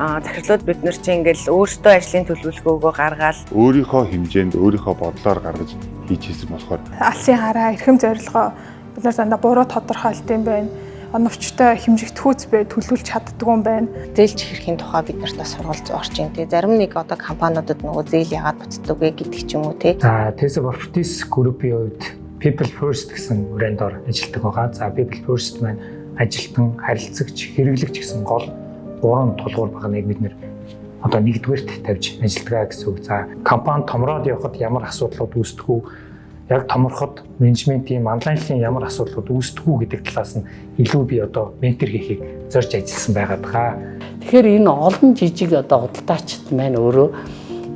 Захирлууд бид нар чинь ингээл өөрсдөө ажлын төлөвлөгөөгөө гаргаал өөрийнхөө хэмжээнд, өөрийнхөө бодлоор гаргаж хийж хийсэн болохоор Алсын хараа, эрхэм зорилгоо бид нар дандаа буруу тодорхойлт юм байна. Оновчтой хэмжигдэхүйц бай төлөвлөж чаддгүй юм байна. Зээлж хэрхийн тухай бид нарт бас сургалт орж ийн тий. Зарим нэг одоо компаниудад нөгөө зээл яагаад буцдаг вэ гэдэг ч юм уу тий. За, Tesa Properties Group-ийн хувьд People First гэсэн брэндээр ажилладаг байгаа. За, People First маань ажилтан, харилцагч, хэрэглэгч гэсэн гол гурван тулгуур багныг бид нэр одоо нэгдүгээрт тавьж ажилладаг гэсэн үг. За, компани томроод явхад ямар асуудлууд үүсдэг үү? Яг томорход менежментийн, онлайнлын ямар асуудлууд үүсдэг үү гэдэг талаас нь илүү би одоо ментор хийхийг зорж ажилласан байгаад байгаа. Тэгэхээр энэ олон жижиг одоо худалдаачид маань өөрөө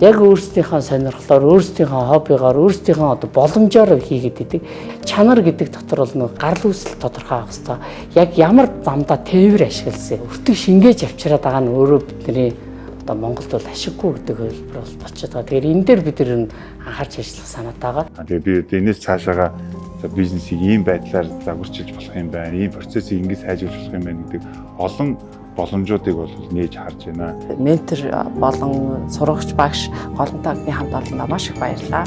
яг өөрсдийнхөө сонирхлоор, өөрсдийнхөө хоббигоор, өөрсдийнхөө одоо боломжоор хийгээд идэг. Чанар гэдэг дотор бол нэг гарал үүсэл тодорхой авах хэрэгтэй. Яг ямар замдаа тээвэр ашигласан, өртөг шингээж авчираад байгаа нь өөрөө бидний одоо Монголд бол ашиггүй гэдэг хэлбэр бол болчиход байгаа. Тэгэхээр энэ дээр бид нар анхаарч ажиллах санаатай байгаа. Тэгээ би энэс цаашаага за, бизнесийг ийм байдлаар загварчилж болох юм байна, ийм процессыг ингэж сайжруулах болох юм байна гэдэг олон боломжуудыг бол нээж харж байна. Ментор болон сургагч багш Голомтойгийн хамт олондоо маш их баярлалаа.